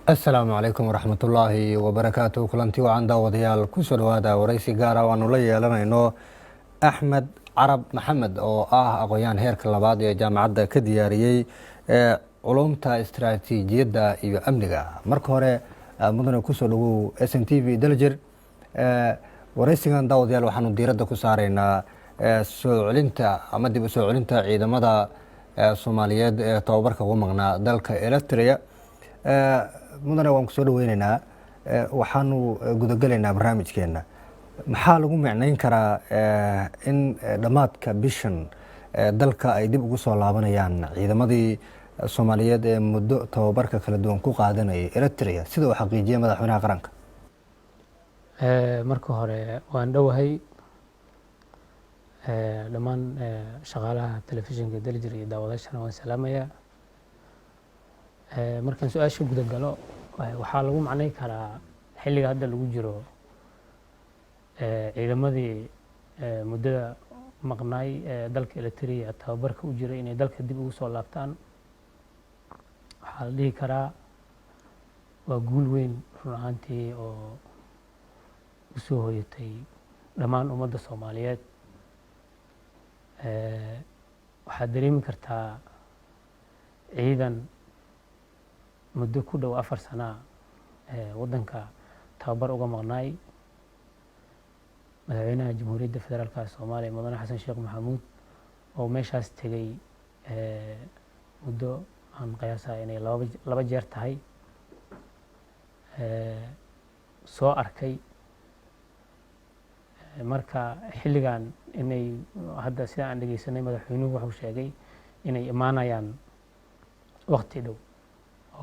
Asalaamu calaykum waraxmatullaahi wabarakaatu. Kulanti wacan, daawadayaal. Kusoo dhawaada waraysi gaara oo aanu la yeelanayno Axmed Carab Maxamed, oo ah aqoon-yahan heerka labaad ee jaamacadda ka diyaariyey culumta istaraatiijiyadda iyo amniga. Marka hore, mudane, kusoo dhawow SNTV Daljir. Waraysigan, daawadayaal, waxaanu diiradda ku saaraynaa soo celinta ama dib u soo celinta ciidamada Soomaaliyeed ee tababarka ugu maqnaa dalka Eritrea. Mudane, waan kusoo dhaweyneynaa. Waxaanu gudagelaynaa barnaamijkeena. Maxaa lagu micnayn karaa in dhammaadka bishan dalka ay dib ugu soo laabanayaan ciidamadii Soomaaliyeed ee muddo tababarka kala duwan ku qaadanayay Eritrea, sida uu xaqiijiyay madaxweynaha qaranka? Marka hore waan dhowahay dhammaan shaqaalaha telefishinka Daljir iyo daawadaashana waan salaamayaa. Markaan su-aasha guda galo, waxaa lagu macnay karaa xilliga hadda lagu jiro ciidamadii muddada maqnaay ee dalka Eritrea tababarka u jiray inay dalka dib ugu soo laabtaan. Waxaa la dhihi karaa waa guul weyn run ahaantii oo usoo hoyatay dhammaan ummadda Soomaaliyeed. Waxaad dareemi kartaa ciidan muddo ku dhow 4 sanaa waddanka tababar uga maqnaay, madaxweynaha Jamhuuriyadda Federaalka Soomaaliya, Mudane Xasan Sheekh Maxamuud, oo meeshaas tegey muddo aan qiyaasaha inay laba jeer tahay, soo arkay. Marka xilligan inay hadda, sida aan dhegeysanay, madaxweynuhu wuxuu sheegay inay imaanayaan waqti dhow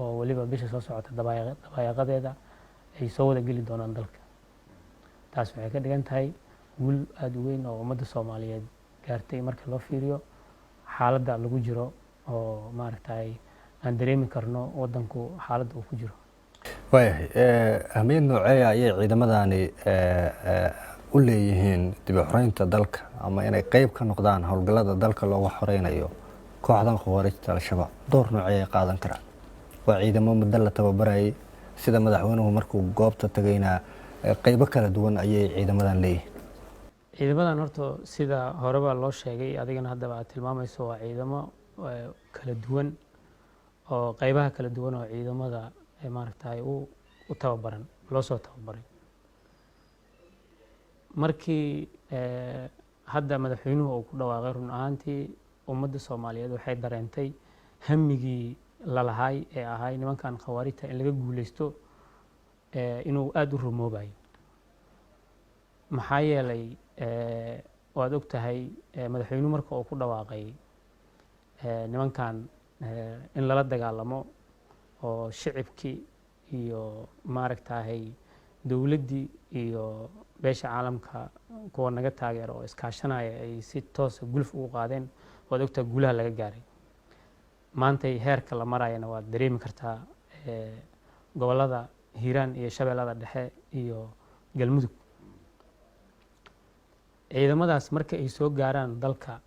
oo weliba bisha soo socota dabayaaqadeeda ay soo wada geli doonaan dalka. Taas waxay ka dhigan tahay guul aada u weyn oo ummadda Soomaaliyeed gaartay marka loo fiiriyo xaaladda lagu jiro oo maaragtay aan dareemi karno waddanku xaaladda uu ku jiro. Waayahay, ahmiyad nooceeya ayay ciidamadani u leeyihiin dib u xoreynta dalka ama inay qeyb ka noqdaan howlgallada dalka looga xoreynayo kooxdan khawaarijta Al-Shabaab? Door noocee ay qaadan karaan? Waa ciidamo muddo la tababarayay, sida madaxweynuhu markuu goobta tagayna qeybo kala duwan ayay ciidamadan leeyihiin. Ciidamadan horta, sida horeba loo sheegay, adigana haddaba aad tilmaamayso, waa ciidamo kala duwan oo qeybaha kala duwan oo ciidamada maaragtay u tababaran loo soo tababaray. Markii hadda madaxweynuhu uu ku dhawaaqay, run ahaantii ummadda Soomaaliyeed waxay dareentay hamigii lalahaay ee ahay nimankan khawaarijta in laga guuleysto inuu aada u rumoobayo. Maxaa yeelay, waad og tahay, madaxweynuhu marka uu ku dhawaaqay nimankan in lala dagaalamo oo shicibkii iyo maaragtahay dowladdii iyo beesha caalamka kuwa naga taageera oo iskaashanaya ay si toosa gulf ugu qaadeen, waad ogtahay guulaha laga gaaray. Maantay heerka la marayana waad dareemi kartaa, gobollada Hiiraan iyo Shabeellada Dhexe iyo Galmudug. Ciidamadaas marka ay soo gaaraan dalka,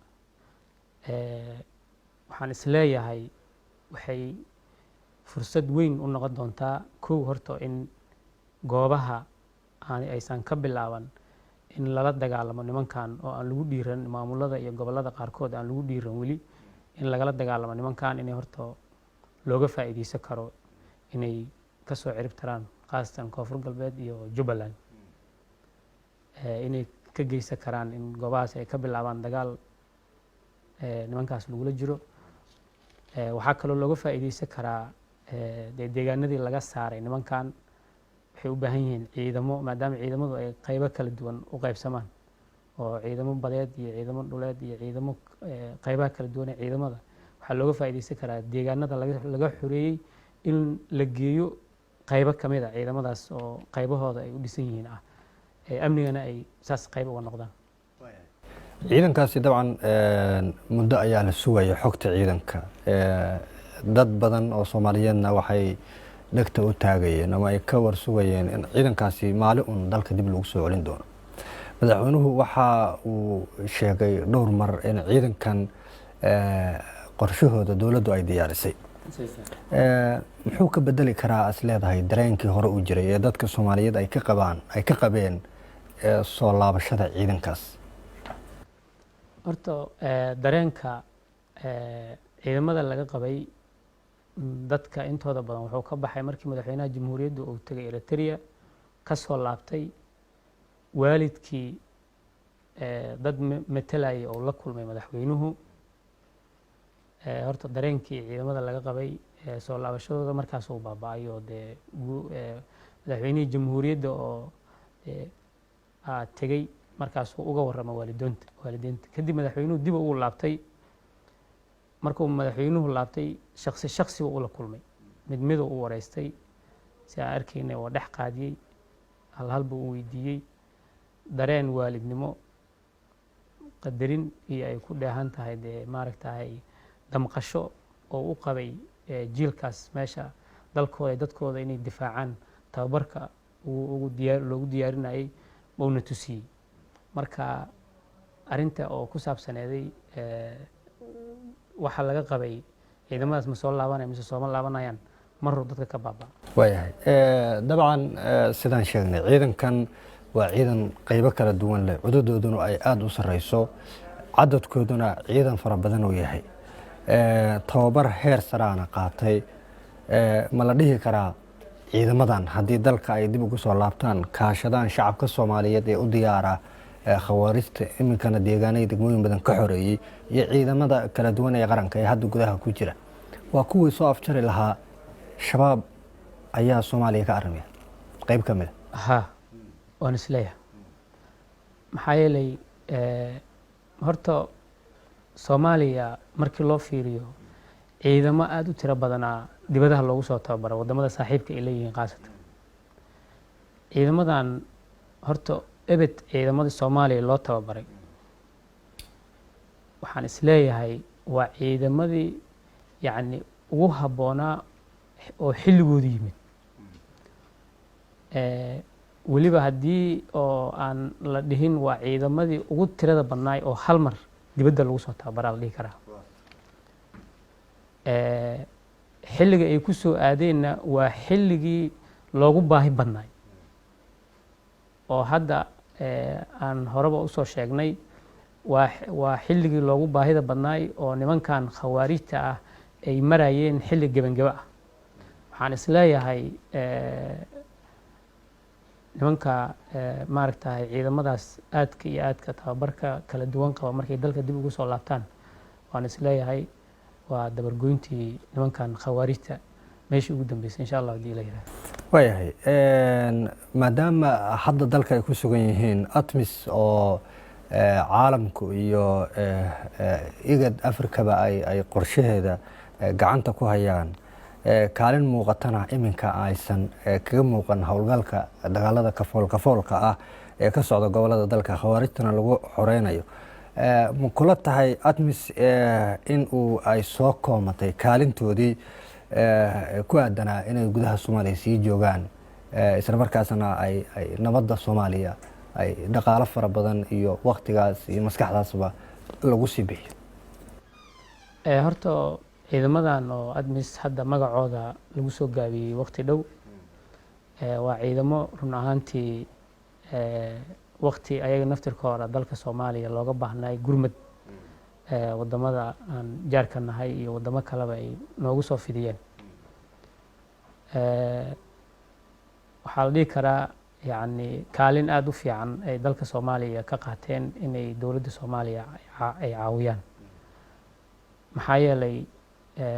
waxaan isleeyahay waxay fursad weyn u noqon doontaa, kow horta, in goobaha aan aysan ka bilaaban in lala dagaalamo nimankan oo aan lagu dhiiran, maamulada iyo gobollada qaarkood aan lagu dhiiran weli in lagala dagaalamo nimankan, inay horta looga faa'iideysan karo inay kasoo cirib tiraan, khaasatan Koonfur Galbeed iyo Jubbaland, inay ka geysan karaan in goobahaas ay ka bilaabaan dagaal nimankaas lagula jiro. Waxaa kaloo looga faa'iideysan karaa, dee deegaanadii laga saaray nimankan waxay u baahan yihiin ciidamo, maadaama ciidamadu ay qaybo kala duwan u qaybsamaan oo ciidamo badeed iyo ciidamo dhuleed iyo ciidamo qaybaha kala duwan ee ciidamada. Waxaa looga faa'iideysan karaa deegaanada laga xoreeyey in la geeyo qaybo ka mid a ciidamadaas oo qaybahooda ay u dhisan yihiin ah, amnigana ay saas qayb uga noqdaan. Ciidankaasi dabcan muddo ayaa la sugaya xogta ciidanka. Dad badan oo Soomaaliyeedna waxay dhegta u taagayeen ama ay ka war sugayeen in ciidankaasi maalin un dalka dib lagu soo celin doono. Madaxweynuhu waxa uu sheegay dhowr mar in ciidankan qorshahooda dowladdu ay diyaarisay. Muxuu ka bedeli karaa is leedahay dareenkii hore u jiray ee dadka Soomaaliyeed ay ka qabaan, ay ka qabeen soo laabashada ciidankaas? Horta dareenka ciidamada laga qabay dadka intooda badan wuxuu ka baxay markii madaxweynaha jamhuuriyadda uu tegay Eritrea, ka soo laabtay, waalidkii dad metelaya oo la kulmay madaxweynuhu. Horta dareenkii ciidamada laga qabay soo laabashadooda markaas uu baaba-ay, oo dee madaxweynihii jamhuuriyadda oo tegey markaasuu uga warrama waalidoonta, waalidiinta. Kadib madaxweynuhu dib ugu laabtay. Markuu madaxweynuhu laabtay, shaksi shaksiba ula kulmay, mid miduu u wareystay, si aan arkaynay oo dhex qaadiyey, hal hal buu u weydiiyey. Dareen waalidnimo, qadarin iyo ay ku dheehan tahay dee maaragtahay damqasho oo u qabay jiilkaas meesha dalkooda iyo dadkooda inay difaacaan tababarka ugu diyaar loogu diyaarinayay buuna tusiyey. Marka arrinta oo ku saabsaneeday waxa laga qabay ciidamadaas ma soo laabanaya mise sooma laabanayaan maruu dadka ka baaba. Waayahay, dabcan sidaan sheegnay, ciidankan waa ciidan qeybo kala duwan leh, cududooduna ay aada u sareyso, cadadkooduna ciidan fara badan uu yahay, tababar heer saraana qaatay. Ma la dhihi karaa ciidamadan haddii dalka ay dib ugu soo laabtaan, kaashadaan shacabka Soomaaliyeed ee u diyaara khawaarijta iminkana deegaanaya degmooyin badan ka xoreeyey iyo ciidamada kala duwan ee qaranka ee hadda gudaha ku jira, waa kuwii soo afjari lahaa Shabaab ayaa Soomaaliya ka arrimaya qeyb ka mid a? Ha, waan isleeyahay. Maxaa yeelay horta Soomaaliya markii loo fiiriyo ciidamo aada u tiro badanaa dibadaha loogu soo tababaro, waddamada saaxiibka ay leeyihiin khaasatan. Ciidamadan horta ebed ciidamadii Soomaaliya loo tababaray, waxaan isleeyahay waa ciidamadii yacni ugu habboonaa oo xilligoodu yimid. Weliba haddii oo aan la dhihin waa ciidamadii ugu tirada badnaay oo hal mar dibadda lagu soo tababaraa la dhihi karaa. Xilliga ay ku soo aadeenna waa xilligii loogu baahi badnaay, oo hadda aan horeba usoo sheegnay, waa xilligii loogu baahida badnaay oo nimankan khawaarijta ah ay marayeen xilli gebangebo ah. Waxaan isleeyahay nimanka maaragtahay ciidamadaas aadka iyo aadka tababarka kala duwan qaba, markay dalka dib ugu soo laabtaan, waan isleeyahay waa dabargoyntii nimankan khawaarijta meeshii ugu dambeysay, insha Allah, hadii la yiraahdo. Waayahay, maadaama hadda dalka ay ku sugan yihiin ATMIS oo caalamku iyo IGAD, Afrikaba ay qorshaheeda gacanta ku hayaan, kaalin muuqatana iminka aysan kaga muuqan howlgalka dagaalada kafool kafoolka ah ee ka socda gobolada dalka, khawaarijtana lagu xoreynayo, ma kula tahay ATMIS in uu ay soo koomatay kaalintoodii ku aadanaa inay gudaha Soomaaliya sii joogaan, isla markaasna ay nabadda Soomaaliya ay dhaqaalo fara badan iyo waktigaas iyo maskaxdaasba lagu sii bixiyo? Horta ciidamadan oo ATMIS hadda magacooda lagu soo gaabiyey waqti dhow, waa ciidamo run ahaantii waqti ayaga naftirkooda dalka Soomaaliya looga baahnay gurmad, wadamada aan jaarka nahay iyo wadamo kaleba ay noogu soo fidiyeen. Waxaa la dhihi karaa yacni kaalin aada u fiican ay dalka Soomaaliya ka qaateen inay dowladda Soomaaliya ay caawiyaan. Maxaa yeelay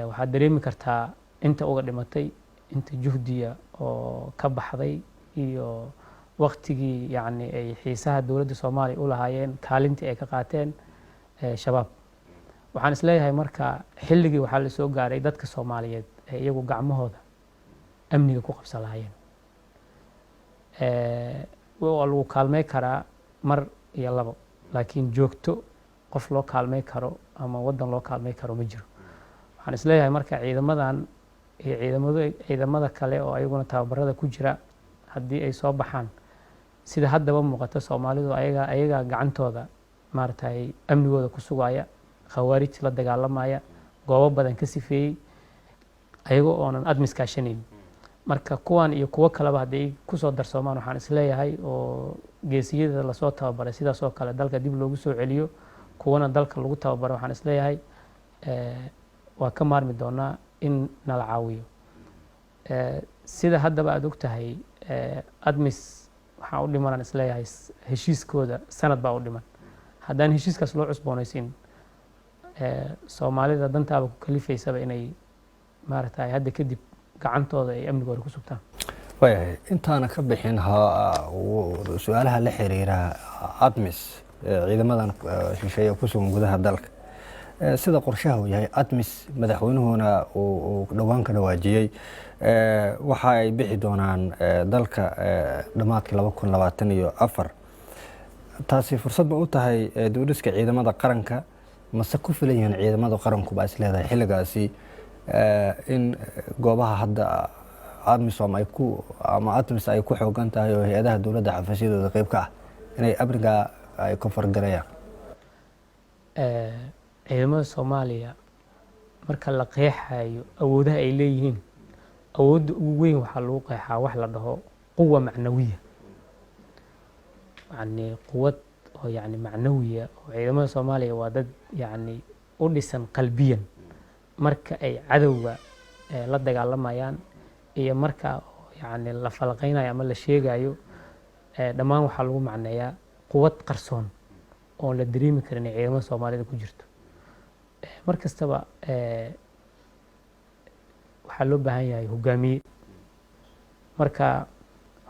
waxaad dareemi kartaa inta uga dhimatay, inta juhdiya oo ka baxday iyo waktigii yacni ay xiisaha dowladda Soomaaliya u lahaayeen, kaalintii ay ka qaateen Shabaab. Waxaan isleeyahay marka xilligii waxaa la soo gaaray dadka Soomaaliyeed ee iyagu gacmahooda amniga ku qabsan lahaayeen. Waa lagu kaalmey karaa mar iyo labo, laakiin joogto qof loo kaalmey karo ama waddan loo kaalmey karo ma jiro. Waxaan isleeyahay marka ciidamadan iyo ciidamada kale oo ayaguna tababarada ku jira, haddii ay soo baxaan, sida haddaba muuqata, Soomaalidu ayaga gacantooda maaragtay amnigooda ku sugaya, khawaarij la dagaalamaya, goobo badan ka sifeeyey. Ayagoo oonan ATMIS kaashanayn. Marka kuwan iyo kuwo kaleba hadday kusoo darsoomaan, waxaan isleeyahay oo geesiyada lasoo tababaray sidaas oo kale dalka dib loogu soo celiyo, kuwana dalka lagu tababaray, waxaan isleeyahay waa ka maarmi doonaa in nala caawiyo. Sida haddaba aada og tahay, ATMIS waxaan u dhimanaan isleeyahay heshiiskooda sanad baa u dhiman. Haddaan heshiiskaas loo cusboonaysiin, Soomaalida dantaaba ku kalifaysaba inay maaragtay hadda kadib gacantooda ay amnigooda ku sugtaan. Waayahay, intaana ka bixin su-aalaha la xiriira ATMIS, ciidamadan shisheeye ku sugan gudaha dalka, sida qorshaha uu yahay ATMIS, madaxweynuhuna uu dhowaan ka dhawaajiyey, waxa ay bixi doonaan dalka dhammaadka 2024. Taasi fursad ma u tahay dib u dhiska ciidamada qaranka, mase ku filan yihiin ciidamada qaranku baa is leedahay xilligaasi in goobaha hadda AMISOM ay ku ama ATMIS ay ku xoogan tahay oo hay-adaha dowladda xafiisyadooda qeyb ka ah inay amniga ay ka fargalayaan? Ciidamada Soomaaliya marka la qeexayo awoodaha ay leeyihiin, awoodda ugu weyn waxaa lagu qeexaa wax la dhaho quwa macnawiya, yani quwad oo yani macnawiya, oo ciidamada Soomaaliya waa dad yani u dhisan qalbiyan marka ay cadowga la dagaalamayaan iyo marka yani la falaqeynayo ama la sheegayo. Dhammaan waxaa lagu macneeyaa quwad qarsoon oon la dareemi karin ay ciidamada Soomaalida ku jirto. Mar kastaba waxaa loo baahan yahay hogaamiye. Marka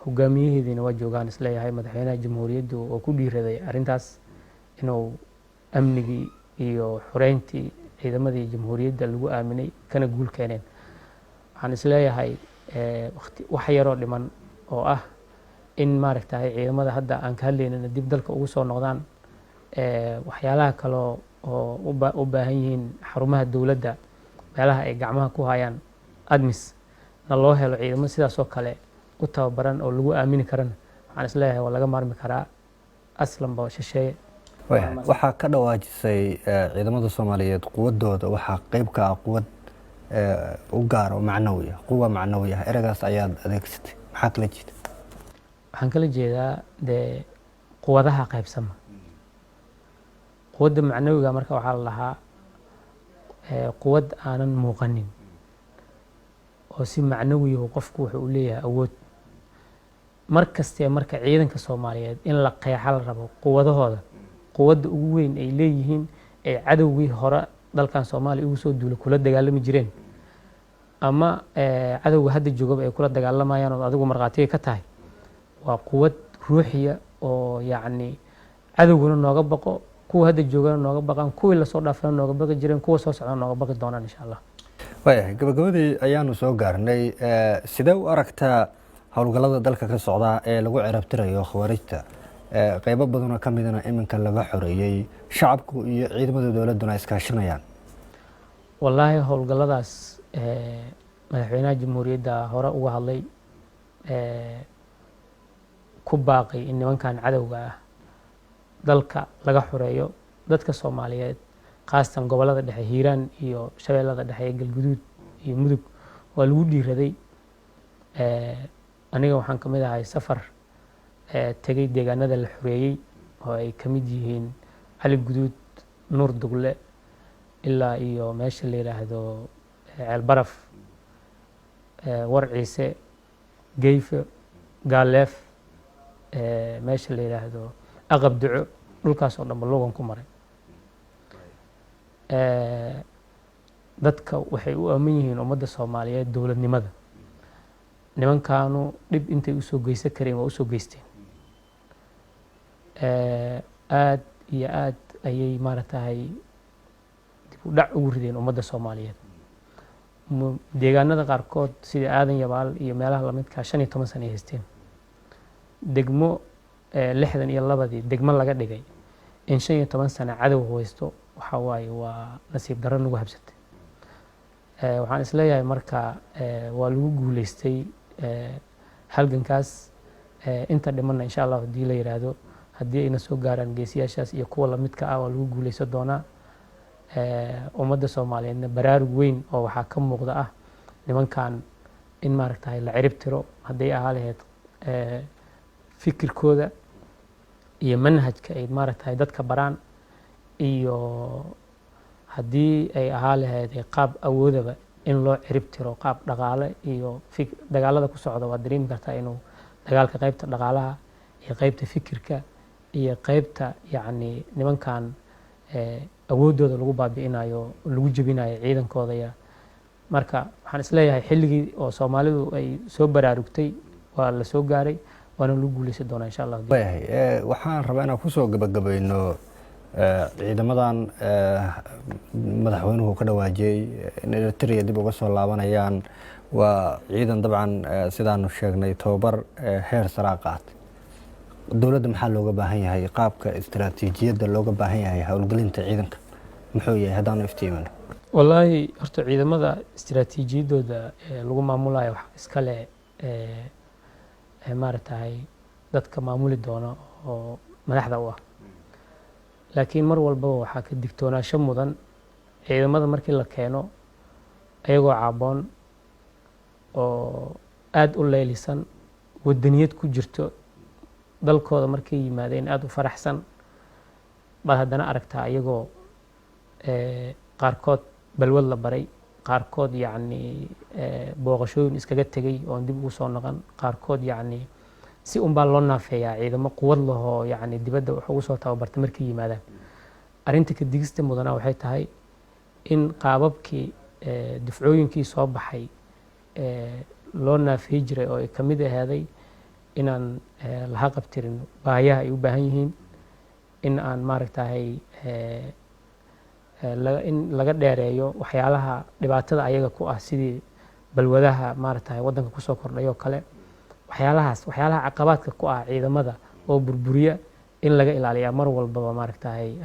hogaamiyaheediina waa joogaan isleeyahay, madaxweynaha jamhuuriyaddu oo ku dhiiraday arrintaas inuu amnigii iyo xureyntii ciidamadii jamhuuriyadda lagu aaminay kana guul keeneen. Waxaan isleeyahay waqti wax yaroo dhiman oo ah in maaragtay ciidamada hadda aan ka hadlaynana dib dalka ugu soo noqdaan, waxyaalaha kaloo oo u baahan yihiin xarumaha dowladda, meelaha ay gacmaha ku hayaan ATMIS na loo helo ciidamo sidaas oo kale u tababaran oo lagu aamini karana, waxaan isleeyahay waa laga maarmi karaa aslanba shisheeye. Waxaa ka dhawaajisay ciidamada Soomaaliyeed quwadooda waxaa qeyb ka ah quwad u gaar oo macnawi ah, quwa macnawi ah, eragaas ayaad adeegsatay. Maxaa kala jeeda? Waxaan kala jeedaa dee quwadaha qaybsama. Quwadda macnawiga marka waxaa la lahaa quwad aanan muuqanin oo si macnawiyahu qofku wuxuu u leeyahay awood mar kastee. Marka ciidanka Soomaaliyeed in la qeexa la rabo quwadahooda, quwadda ugu weyn ay leeyihiin ay cadowgii hore dalkan Soomaaliya ugu soo duula kula dagaalami jireen ama cadowga hadda joogaba ay kula dagaalamayaan oo adigu markhaatiga ka tahay, waa quwad ruuxiya oo yacni cadowguna nooga baqo, kuwa hadda joogana nooga baqaan, kuwii lasoo dhaafana nooga baqi jireen, kuwa soo socdana nooga baqi doonaan, insha Allah. Waayahay, gabagabadii ayaanu soo gaarnay. Sidee u aragtaa howlgallada dalka ka socda ee lagu cirabtirayo khawaarijta, qeybo badanoo ka midana iminka laga xoreeyey, shacabku iyo ciidamada dowladduna iskaashanayaan? Wallaahi howlgalladaas madaxweynaha jamhuuriyadda hore uga hadlay, ku baaqay in nimankan cadowga ah dalka laga xoreeyo. Dadka Soomaaliyeed, khaasatan gobollada dhexe, Hiiraan iyo Shabeellada Dhexe ee Galguduud iyo Mudug, waa lagu dhiiraday. Aniga waxaan ka mid ahay safar tegay deegaanada la xoreeyey oo ay ka mid yihiin Cali Guduud, Nuur Dugle, ilaa iyo meesha la yidhaahdo Ceelbaraf, Warciise, Geyfe, Gaaleef, meesha la yidhaahdo Aqab Duco, dhulkaas oo dhanba lugan ku maray. Dadka waxay u aamin yihiin ummadda Soomaaliyeed dowladnimada. Nimankaanu dhib intay usoo geysan kareen waa usoo geysteen. Aad iyo aad ayay maaragtahay dib u dhac ugu rideen ummadda Soomaaliyeed. Deegaanada qaarkood sida Aadan Yabaal iyo meelaha lamidkaa 15 sana ay haysteen. Degmo 62-dii degmo laga dhigay in 15 sano cadow haysto, waxaa waaye waa nasiib darro nagu habsatay. Waxaan isleeyahay marka waa lagu guuleystay halgankaas. Inta dhimanna, insha Allah, haddii la yiraahdo, haddii ayna soo gaaraan geesiyaashaas iyo kuwa lamidka ah, waa lagu guuleysan doonaa. Ummadda Soomaaliyeedna baraarug weyn oo waxaa ka muuqda ah Nimankan in maaragtay la cirib tiro, hadday ahaa lahayd fikirkooda iyo manhajka ay maaragtay dadka baraan, iyo haddii ay ahaa lahayd qaab awoodaba in loo cirib tiro, qaab dhaqaale iyo dagaalada ku socda. Waad dareemi kartaa inuu dagaalka qaybta dhaqaalaha iyo qaybta fikirka iyo qaybta yacni nimankan awooddooda lagu baabi'inayo, lagu jebinayo ciidankooda. Ya marka waxaan isleeyahay xilligii oo Soomaalidu ay soo baraarugtay waa la soo gaaray, waana lagu guuleysan doonaa, insha Allah. Waayahay, waxaan rabaa inaan kusoo gabagabayno ciidamadan madaxweynuhu ka dhawaajiyey in Eritrea dib uga soo laabanayaan. Waa ciidan dabcan sidaanu sheegnay tababar heer saraa qaatay. Dowladda maxaa looga baahan yahay? Qaabka istaraatiijiyadda looga baahan yahay howlgelinta ciidanka muxuu yahay, haddaanu iftiimino? Wallaahi horta ciidamada istaraatiijiyadooda lagu maamulayo waxaa iskale maaragtahay dadka maamuli doona oo madaxda u ah. Laakiin mar walbaba waxaa ka digtoonaasho mudan ciidamada markii la keeno ayagoo caaboon oo aada u leylisan, wadaniyad ku jirto, dalkooda markay yimaadeen aada u faraxsan, baad haddana aragtaa iyagoo qaarkood balwad la baray, qaarkood yacni booqashooyin iskaga tegay oon dib ugu soo noqon, qaarkood yacni si unbaa loo naafeeyaa. Ciidamo quwad lahoo yacni dibadda wax ugu soo tababartay markay yimaadaan, arrinta ka digista mudanaa waxay tahay in qaababkii dufcooyinkii soo baxay loo naafey jiray oo ay ka mid ahaaday inaan laha qabtirin baahiyaha ay u baahan yihiin, in aan maaragtahay in laga dheereeyo waxyaalaha dhibaatada ayaga ku ah, sidii balwadaha maaragtahay waddanka kusoo kordhay oo kale, waxyaalahaas, waxyaalaha caqabaadka ku ah ciidamada oo burburiya in laga ilaaliyaa mar walbaba maaragtahay.